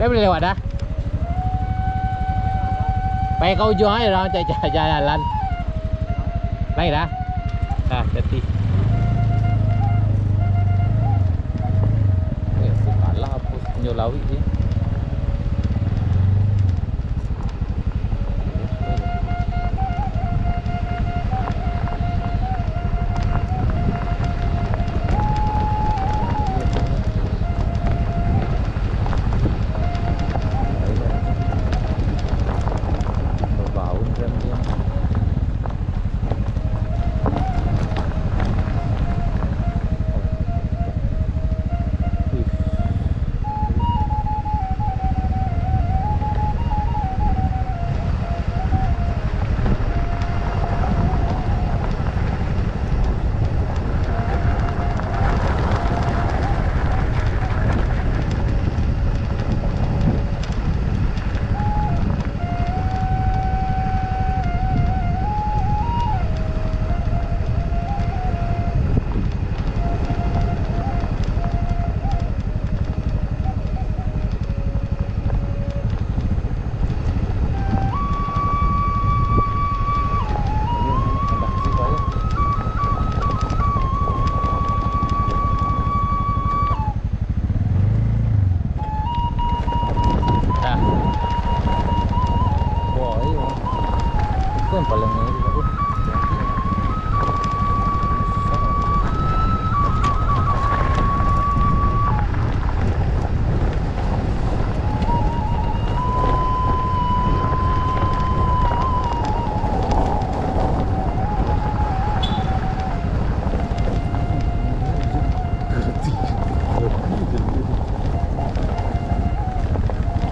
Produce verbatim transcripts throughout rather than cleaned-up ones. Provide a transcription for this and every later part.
Dah boleh lewat dah. Pai ka ujuang aja dah, cari jalan. Lai dah. Dah, jadi. Eh, aku kalah apa punyo lawik ni. Dah. Wah, iyo. Itu yang paling ini, aku.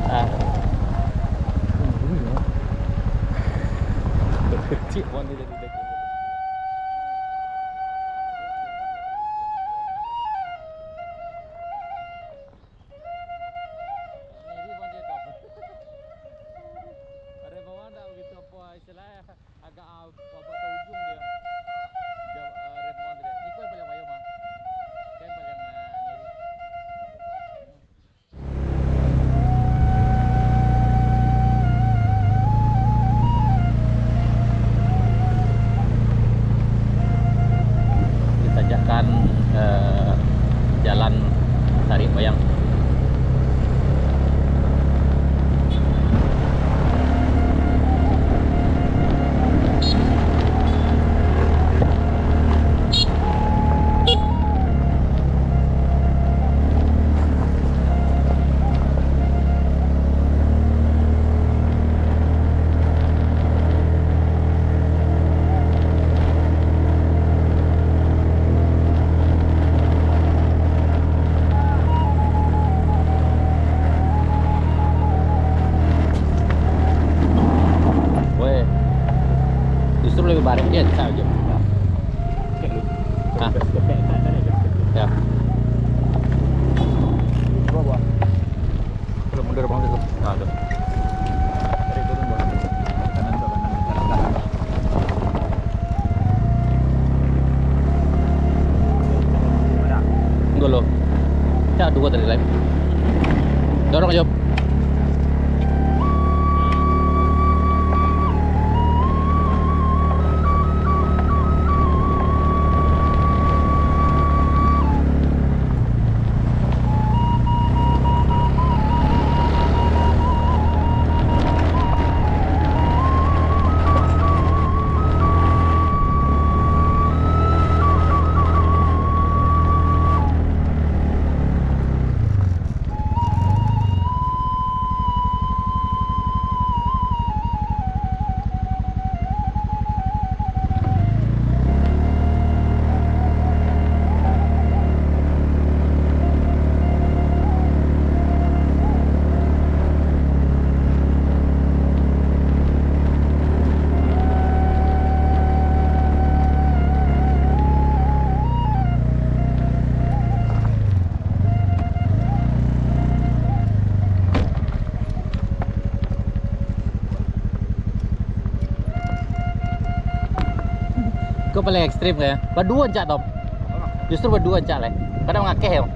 Ah. Cik, buang dia jadi daging. Ini buang dia tu apa? Ada bawah tak begitu apa istilahnya? Agak, ah, babak ka ujung dia. Jauh, ah, rem orang tu dia. Iko yang paling payah mah. Kan paling, ah, ngeri. Ditanjakan, eh, jalan tarik bayang. Weh, justru lebih barek dia, cak je. Hah? Ya. Belum mundur, Bang, itu. Nah, tu. Dari turun, Bang. Kanan tu, kanan, kanan, kanan. Dulu. Cak dua tadi, lain. Dorong, Job. Ko paling ekstrim ko yo. Baduo ancak, Tom. Justru baduo ancak lai. Kadang mangakeh yo.